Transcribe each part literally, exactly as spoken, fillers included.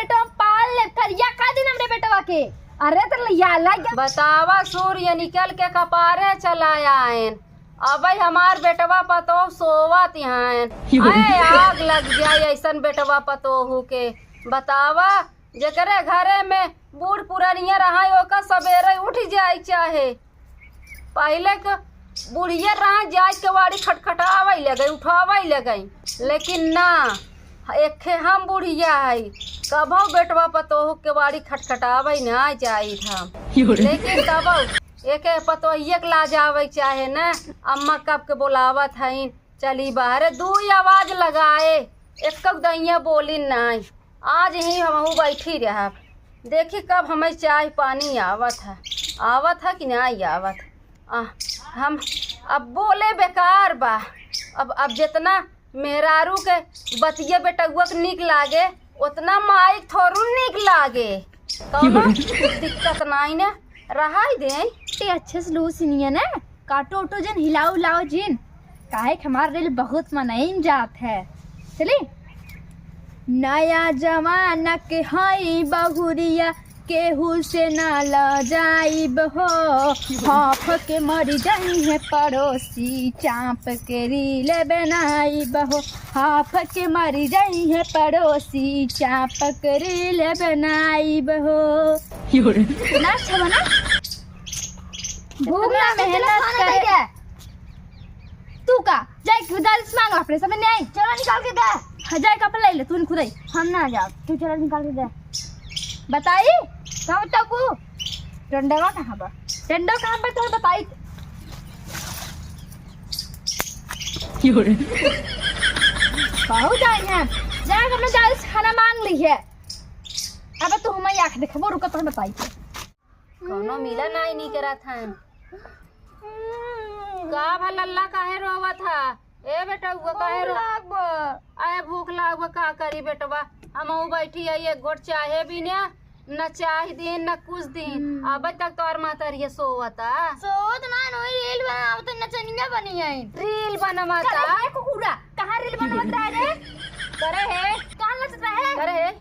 बेटवा पाल ले, करिया का दिन हमरे बेटवा के। अरे तो लिया ला गया। बतावा, सूर्य निकल के कपारे चला आयन, अबे हमार बेटवा पतोह सोवत हन। अरे आग लग जाए ऐसन बेटवा पतोहू के। बतावा, जेकरे घरे में बूढ़ पुरनिया रहा, ओकर सबेरे उठ जाए चाहे। पहिले के बुढ़िया रहा, जाए केवाड़ी खटखटावे लगे, उठावे लगे, लेकिन ना, एक हम बुढ़िया है, कबो बेटवा पतोह केवाड़ी खटखटावे ना जाइत हम। लेकिन तबो एके पतोहिए के लाज आवे चाहे ना, अम्मा कब के बोलावत हईन, चली बाहरे, दुई आवाज लगाए, एक दइया बोली नाई। आज ही हमहू बैठी रहब, देखी कब हमें चाय पानी आवत है, आवत है कि नाई आवत। आ, हम अब बोले बेकार बा। अब, अब जितना मेहरारू के बतिया बेटउआ के नीक लागे, उतना माई के थोरू नीक लागे। कौनो दिक्कत नाई ने, रहाई दे। ए, अच्छे से लो सिनिया ने, काटो उटो जिन, हिलाओ उलाओ जिन, काहे कि हमार रेल बहुत मनइन जात है। चली। नया जमाना के हई बहुरिया, केहू से ना लजाइब हो। हाफ के मरी जाई है पड़ोसी, चाप के रील बनाइब हो। हाफ के मरी जाई है पड़ोसी, चाप के रील बनाइब हो। ना अच्छा बना। भूख ना, मेहनत करे। तू का? जाए के दाल से मांग अपने, समझ नहीं आई? चलो निकाल के दे। हाँ, जाए कपड़ा ले ले, तू खुद ही। हम ना जाओ, तू चलो निकाल के दे। बताई? कब तक वो? डंडवा कहाँ बा? डंडवा कहाँ बा, तो बताई। बहुत आई हैं। जाए अपने दाल से खाना मांग ली है। अब तू हमारी आँख देखबो, रुको तो बताई। कौनो मिला नाई नी करत हन। का भा लल्ला काहे रोवत हा? ए बेटउआ काहे रो-, भूख लाग बा। अरे भूख लाग बा, का करी बेटवा? हमहू बैठी है, एक घोट चाहे भी ना, न चाह दीन, न कुछ दीन। हम्म। अब तक तोर महतरिया सोवता। सोवत ना, नोई रील बनावत, नचनिया बनी है। रील बनवता। करे हे कुकुरा, कहाँ रील बनवत रहे रे? करे हे। कहाँ नचत रहे? करे हे।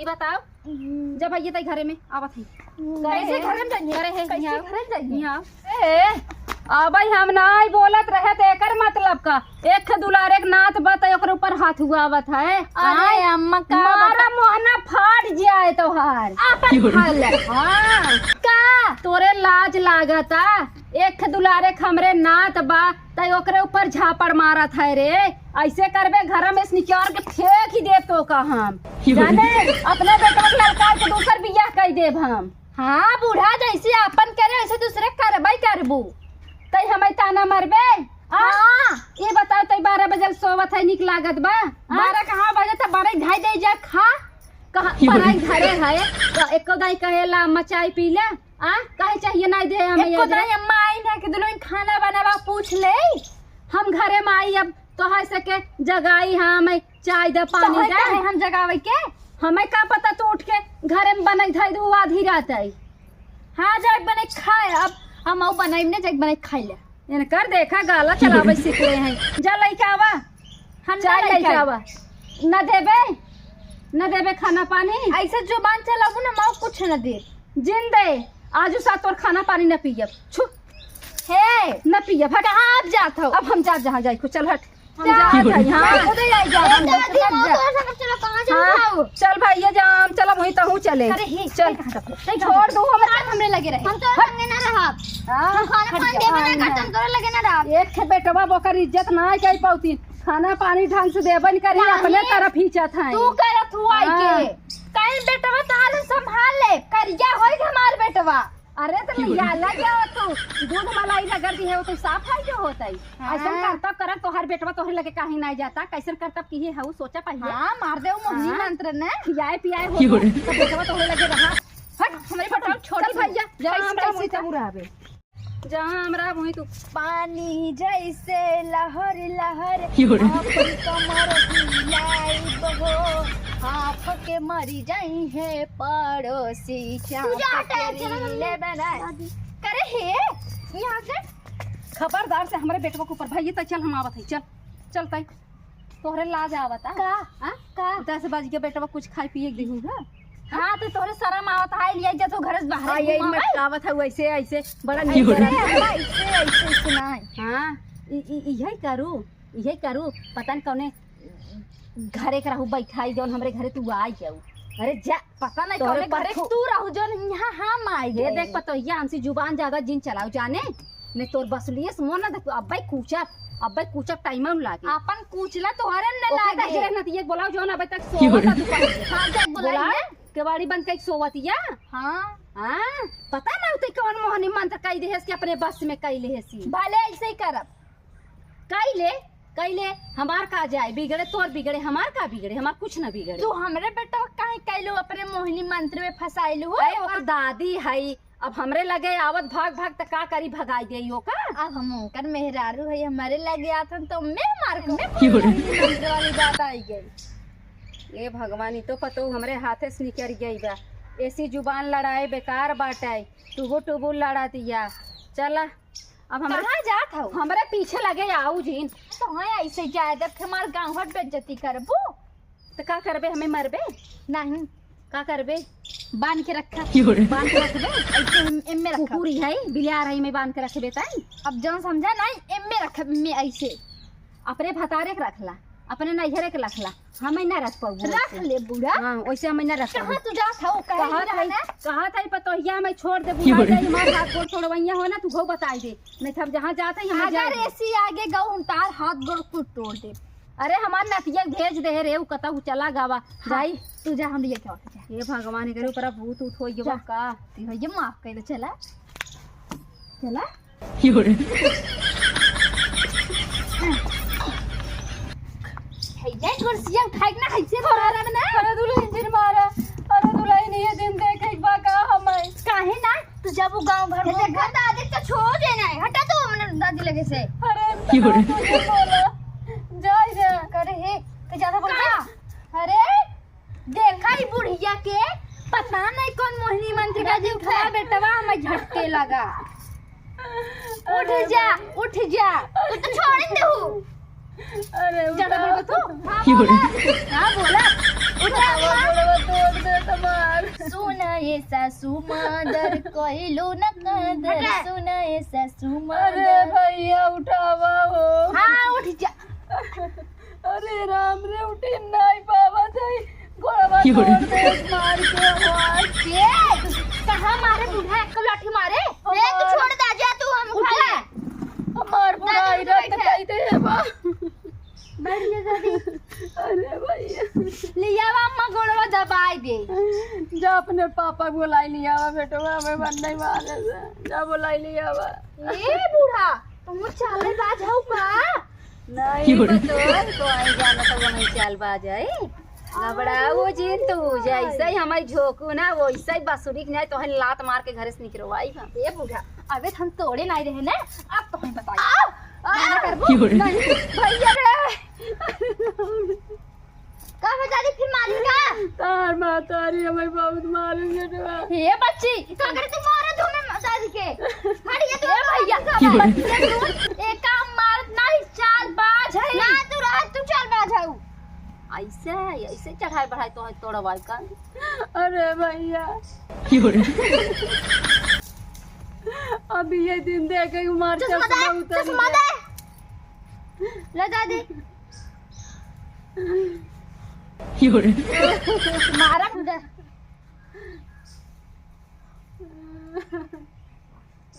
ई बताओ, हम्म। जब आइए तई घरे में आवत है। करे कैसे है? घरे में जाइए? करे है, कैसे यहाँ। घरे में जाइए? यहाँ। ए, अबे हम नाई बोलत रहे त एकर मतलब का? एक दुलारे के नात बा त ओकरे ऊपर हाथ उगावत है। अरे हाँ? अम्मा का मारा बता- मोहना फाट जाए तोहार। आपन खा ले। हाँ। का? तोरे लाज लागता? एक दुलारे के हमरे नात बा, तै ओकरे ऊपर झापड़ मारत है रे। ऐसे करबे, घर में से निकाल के फेंक ही देब तो का हम। जाने, अपने बेटवा के ललकार के दूसर बियाह कई देब हम। हाँ, बूढ़ा जैसे आपन करे, ऐसे दूसरे करबे करबू। तै हमें ताना मरबे? आ? हाँ। ये बताओ, तै बारह बजे सोवत है, नीक लागत बा? हाँ? बारह कहाँ बजे, त बारह ढाई दे जा, खा। कहाँ पढ़ाई घरे है, तो एको दाई कहेला, "अम्मा चाय पी ले।" आ, काहे चाहिए नाई दे हमें एको ये दे? दाई अम्मा आई ना कि दुल्हन खाना बनावा पूछ ले। हम घरे में आई, अब तोहर से के जगाई, हाँ, हमें चाय दे, पानी तोहर दे। काहे हम जगावे के? हमें का पता तू उठ के घरे में बनाई धाई दू आधी रात आई। हाँ, जाए बने खाए, अब हम आऊ बनाई ने, जाए बने खाई ले। इनकर देखा गाला चलावे सीख रहे हैं। जा लइके आवा। हम ना चाय लइके लइके आवा। आवा। न देबे, न देबे खाना पानी। ऐसे जुबान चलाबू ना, माँ कुछ न दे। जिन दे, आजू सा तोर खाना पानी न पियब। छु। हे। न पियब, हट। कहाँ आप जात हो? अब हम जात जहाँ जाई को, चल हट। हम जा। जात हई, हाँ। खुदे जाई जा, ए, हम दादी, जात माँ, जा। तोरा संग चलो, कहाँ चल हाँ, जाओ? चल भाई, ये जा, हम चलब, वहीं तहूँ चले। अरे, हे, चल। हे, कहाँ जात हो? छोड़ दो, हम रात हमरे लगे रहे। हम तोरा हट। संगे ना रहब। हाँ, हम खाना हट पानी जा, देबे ना हाँ, करत, हम तोरा लगे ना रहब। एक ठे बेटवा बोकर इज्जत ना कई पौती, खाना पानी ढंग से देबे न करी, नहीं, अपने तरफ खींचत है। तू करत हुआ हाँ। के। कहीं बेटवा तहार संभाल ले, करिया होई हमार बेटवा। अरे तो लियाला क्या हो तू? दूध मलाई रगड़ दी है, वो तो साफ है जो होता है। हाँ। ऐसन करतब करब तोहार बेटवा तोहरे लगे काहे नहीं जाता? कैसन करतब की है, हऊ सोचा पहिले। हाँ, मार दे वो मोहिनी हाँ। मंत्र ने। खियाए पियाए हो तो बेटवा तोहरे लगे रहा। हट, हमरे बेटवा छोड़ चल दे। भैया, जहाँ कैसे, हम कैसे कैसे? तहूँ रहबे। जहाँ हमरा वहीं तू। पानी जैसे लहर लहर, आपन कमर हिलाइब हो, हाफ के मरी जाई है पड़ोसी, तू जा चाप हटे, के चलो रीले मम्मी। बनाए। करे हे, यहाँ से। खबरदार से हमरे बेटवा के ऊपर भाई, ये तो चल हम आवत है, चल, चल तई। तोहरे लाज आवता? का? हाँ? का? से बाजी के बेटवा कुछ खाए पिए के देहू है? हाँ, तो तोरे शरम आवत है, लिया जा तो घर से बाहर हाँ, यही घुमा है। मटकावत है वैसे, ऐसे बड़ा ऐसे, नीचा रहता है। ऐसे, ऐसे, ऐसे ना है। हाँ, इ-, इ-, इहे करू, इहे करू। पता न कौने घरे के रहू बैठाई, जौन हमरे घरे तू आई जाऊ। अरे जा, पता नहीं तोरे कौने घरे पथु- तू रहू, जौन यहाँ हम आई ये गए। देख पतोहिया, हमसे जुबान ज्यादा जिन चलाऊ जाने, ने तोर बसुलिए से मन ना देख, अब्बे कूचब, अब्बे कूचब टाइम में लागे। अपन कूचला तोहरे न ओके, लागे। दहिरे नतिये बोलाओ, जौन अबे तक सोवत है दुकान पे। हाँ, जब बोला बोलाइए। है, केवाड़ी बंद कई सोवतिया। हाँ। हाँ, पता ना होते कौन मोहनी मंत्र कई देहेस कि अपने बस में कई लेहेसी। भले ऐसे ही करब। कई ले, कई ले, हमार का जाए, बिगड़े तोर बिगड़े, हमार का बिगड़े, हमार कुछ ना बिगड़े। तू हमरे बेटवा काहे कइलू, अपने मोहिनी मंत्र में फंसाइलू हो? अरे, ओकर दादी है, अब हमरे लगे आवत भाग भाग त का करी, भगाई देई ओका। अब हम ओकर मेहरारू है, हमरे लगे आथन तो मैं मार को, मैं की हो रे? मोहिनी मंत्र वाली बात आई गई। ए भगवान, ई तो पतो हमरे हाथे से निकल गई बा। ऐसी जुबान लड़ाए बेकार बाटे, टुबुर टुबुर लड़ा दिया। चला, अब हमरे कहाँ जात हऊ? हमरे पीछे लगे आऊ जिन। तो हाँ, ऐसे जाए जब हमार गाँव भर बेइज्जती करबू। तो का करबे, हमें मरबे? नहीं। का करबे? बांध के रखा। की हो रे? बांध के रखबे? ऐसे हम एम में रखब। कुकुर ही है, बिलार है, मैं बांध के रखबे ताई। अब जौन समझा नहीं, एम में रखब, एम में ऐसे। अपने भतारे के रखला, अपने नैहरे के रखला, हमें ना रख पाऊ रख वैसे। ले बूढ़ा। हाँ, वैसे हमें ना रख पाऊ। कहाँ तू जात हऊ? कहे कहा दिया था, ना? कहा था पतोहिया हमें छोड़ दे, की बुला हो रे? जाई, हमार हाथ गोड़ तोड़वैया हो ना, तू हो बताई दे। नहीं तो हम जहाँ जात है, हमें अगर जाए दे। एसी आगे गऊ, हम तार हाथ गोड़ कुल तोड़ दे। अरे हमार नतिया भेज दे रे, उ कतहु चला गवा। हाँ, जाई। तू जा, हम लिए क्या होता जा। हे भगवान, एकरे ऊपर भूत उठ होई गवा जा। का? तू हो ये माफ कर दे, चला। चला। की हो रे? हे, ये कुर्सिया उठाई ना, ऐसे अरे, मारा ना। अरे दुल्हन जिन मारा। अरे दुल्हन, ये दिन देखे बा का हमें? काहे ना? तू जब वो गाँव भर ये वो देखा दादी तो छोड़ देना है। हटा तू हमने दादी लगे से। अरे की हो रे? तू ये बोला। जा इधर। करे हे, तो ज्यादा बोल रहा। अरे, देखा ई बुढ़िया के, पता नहीं कौन मोहिनी मंत्र का दादी जो उठा। उठा बेटवा हमें झटके लगा। उठ अरे जा, भाई। उठ जा। तू तो छोड़ ही दे हूँ। अरे ज्यादा उठा। बोल तू। हाँ, की हो रे? बोला। हाँ, बोला। उठा, उठा। गोड़वा तोड़ दे तुम्हार। सुना ये सासू मादर, कोई लो न कादर। हटा। सुना ये सासू मादर। अरे भैया, उठावा हो। हाँ, उठ जा। अरे राम रे, उठे नहीं पावत है। गोड़वा की हो रे? तोड़ दे मार के हमार। ए, कहाँ मारे बूढ़ा? एक लाठी मारे। ए, तू हमार छोड़ दे, जा तू, हम उठा। उठा। हमार बुढ़ाई दादी, रत बैठा। कई दे बा। बैठ जा जल्दी। अरे भैया। लियावा अम्मा गोड़वा दबाई दे। जा अपने पापा को बुलाई लियावा बेटवा, हमें मन नहीं मारे से। जा बुलाई लियावा। ए बूढ़ा, तुम चाले बाज हऊ का? नहीं की हो रे? बतोर, तो आई जाना तो वहीं चाल बाज आई। घबराओ जिन तू, जैसे ही हमारी झोंकू ना, वैसे ही बांसुरी के नहीं तो है लात मार के घर से निकलवाई हम। ए बूढ़ा, अबे हम तोड़े नहीं रहे ना, अब तो हम बताई। आओ, आओ। मना करबो? की हो रे? नहीं, भैया रे। का हो दादी, फिर मारी का? तार मातारी हमें बहुत मारे बेटवा। हे बच्ची, तो अगर तू मारे तो मैं दादी के। हट ये तो ए भैया, की हो रे? बच्ची के दूध, एक काम मारत नहीं, चाल बाज है। ना तू रह, तू चाल बाज हऊ। ऐसे है, ऐसे चढ़ाई बढ़ाई तो है तोड़ा वाई का। अरे भैया। की हो रे? अब ये दिन देखे हमार चश्मा चश्मा दे, उतर चश्मा गया। दे। ले दादी। की हो रे? मारब दे।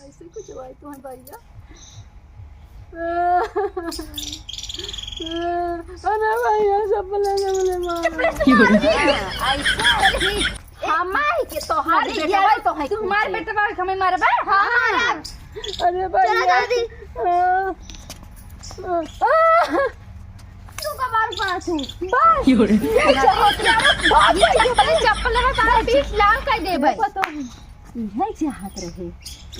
ऐसे कुछ भाई तुम्हारे भैया। अरे भैया, सब बोले, सब बोले, मार। की हो रे? ऐसे ही। हमार के तोहार अरे बेटवा यार, तो है तुम्हार कुछ। बेटवा के हमें मारबा? हाँ, हाँ। मारब। अरे भाई चला यार। जल्दी। आ, आ, आ। तू कबार पाछू। बस। की हो रे? ये चाहत यार, भाग ये जाइए। चप्पल, चप्पल में तारा बीस लाल कर देबे। देखो तो, यही चाहत रहे।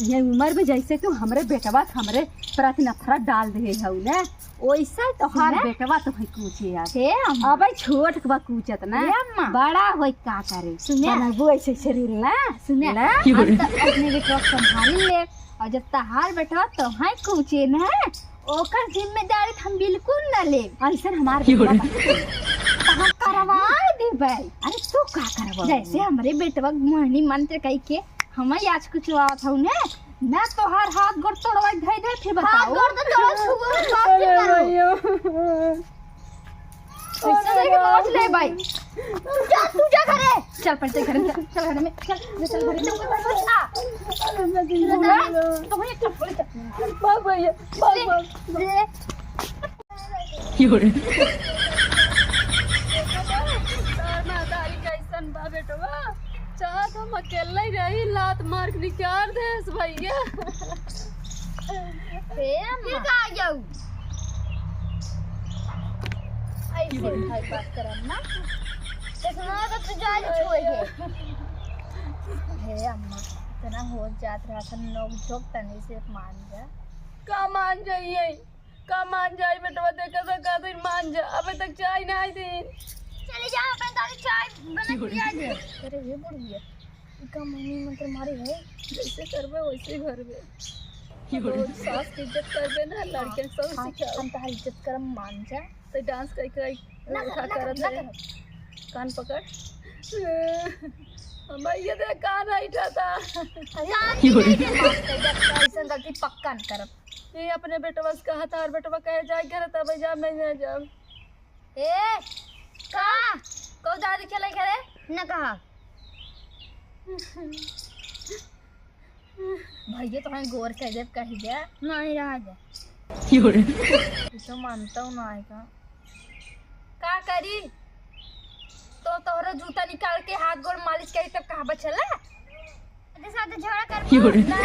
ये उम्र में जैसे तू हमरे बेटवा के हमरे प्रति नफरत डाल दे हऊ ना, ओइसे तोहार सुने? बेटवा तो है कूचे यार। हे अम्मा। अबे छोट के बा कूचत ना। हे अम्मा। बड़ा होई का करे? सुने? बनबू ऐसे शरीर ना। सुने? ना? की बोले? हम तो अपने बेटवा के संभाल ले, और जब तहार बेटवा तो है कूचे ना, ओकर जिम्मेदारी हम बिल्कुल ना लेब। ऐसन हमार की बोले? बेटवा बा। तो हम करवाई भाई, अरे तू का करबो? जैसे हमरे बेटवा मोहिनी मंत्र कई के हम आज कुछ आवत हूँ ने, ना तोहार हाथ गोड़ तोड़वा धई दे, फिर हाथ बताओ। गोड़ तो तोड़ छुओ, बात अरे करो। भैया। ऐसा नहीं कि रोज ले भाई। तू जा, तू जा घरे। चल, पहले घरे चल, चल घरे में, चल, चल घरे में, चल, आ। अरे मैं तो नहीं चप्पल चल। भाग भैया, भाग, ले, भाग। ले। तार महतारी कैसन बा बेटवा? चाहत हम अकेले ही रही, लात मार के निकाल देस भैया। हे अम्मा। का जाऊ? ऐसे भाई बात कर अम्मा। चश्मा तो तू जा छुए के। हे अम्मा, इतना हो जात रहा था, नोक झोंक तनी से मान जा। का मान जाइए? का मान जाई बेटवा, देखा तो का दिन मान जा, अबे तक चाय ना आई दिन। चली जा, अपन तारी चाय बना के पिया दे। अरे हे बुढ़िया, ई का मम्मी मंत्र मारे है? जैसे करबे वैसे ही भरबे। रोज सास की इज्जत करबे ना, लड़के सब हाँ, सिखाओ। हम तारी इज्जत करम मान जा। तो डांस कई कई ना उठा ना करत ना है। कान पकड़। भैया देख कान आई था। कान की नहीं दे, माफ कर दे, ऐसन गलती पक्का न करब। ये अपने बेटवा से कहा था, और बेटवा कहे जाए घर, तब जाब नहीं जाए जाब। ए, का? कौ दादी खेले घरे? न कहा। भैया तो हमें गोर कह दे, कह दे। नहीं रहा जा। तू तो मानता हूँ ना आएगा। का करी? तो तोहरो जूता निकाल के हाथ गोड़ मालिश करी तब कहाँ बचला? अरे साथे झगड़ा कर। ना,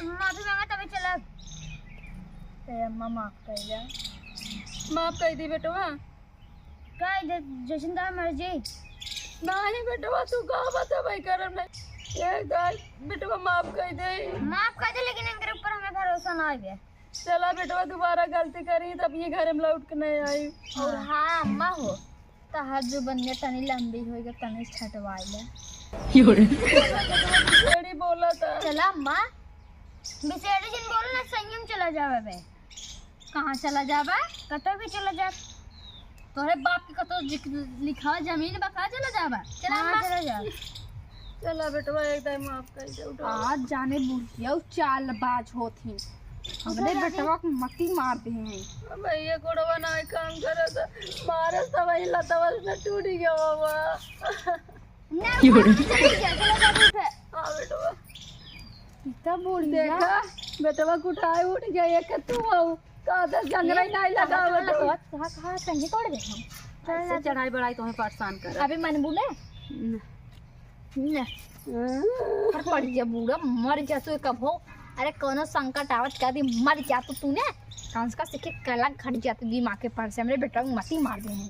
माफी मांगा तबे चलब। ए अम्मा माफ कर दे। माफ कर दी बेटवा। का इधर जैसन का मर्जी? नहीं बेटवा, तू का बता भाई करम नहीं। ए गाय बेटवा माफ कर दे। माफ कर दे, लेकिन इनके ऊपर हमें भरोसा ना आवे। चला बेटवा, दोबारा गलती करी तब ये घर में लौट के नहीं आई। और हाँ अम्मा हो, तहार जो बनिया तनी लंबी होई गई, तनी छटवाई ले। बिसेड़ी बोला था। चला अम्मा, बिसेड़ी जिन बोल ना, संयम चला जावे बे। कहाँ चला जाबा? कतौ भी चला जा। तोहरे बाप के कतौ जिक-, लिखावा जमीन बा, कहाँ चला जाबा? चला हाँ, अम्मा। चला जा। चला बेटवा, एक दाई माफ कर दे, उठा। आज जाने बुढ़िया चालबाज होत ही। हमरे उठा बेटवा के मती मार दे हैं। अब ये गोड़वा ना काम करे तो मारे तो वही लतवा से टूट गया बाबा। ना, उठा, चला जा, चला जा, उठा। हाँ बेटवा। इतना बुढ़िया। देखा, बेटवा के उठाए उठ गया, एक तू हो। का दस जंगरा ही नहीं लगा, कहाँ, बेटवा। कहाँ, कहाँ, कहाँ, कहीं तोड़ दे हम। चल, ऐसे चल। चढ़ाई बढ़ाई तुम्हें परेशान कर। अबे मन बोले? न। न। हाँ। पर पड़ जा बूढ़ा, मर जा तू कब हो। अरे कोनो संकट आवत कभी मर जा तू तूने। कंस का सिखे कला घट जा तू दिमाग के पर से, हमरे बेटवा के मती मार दे हैं।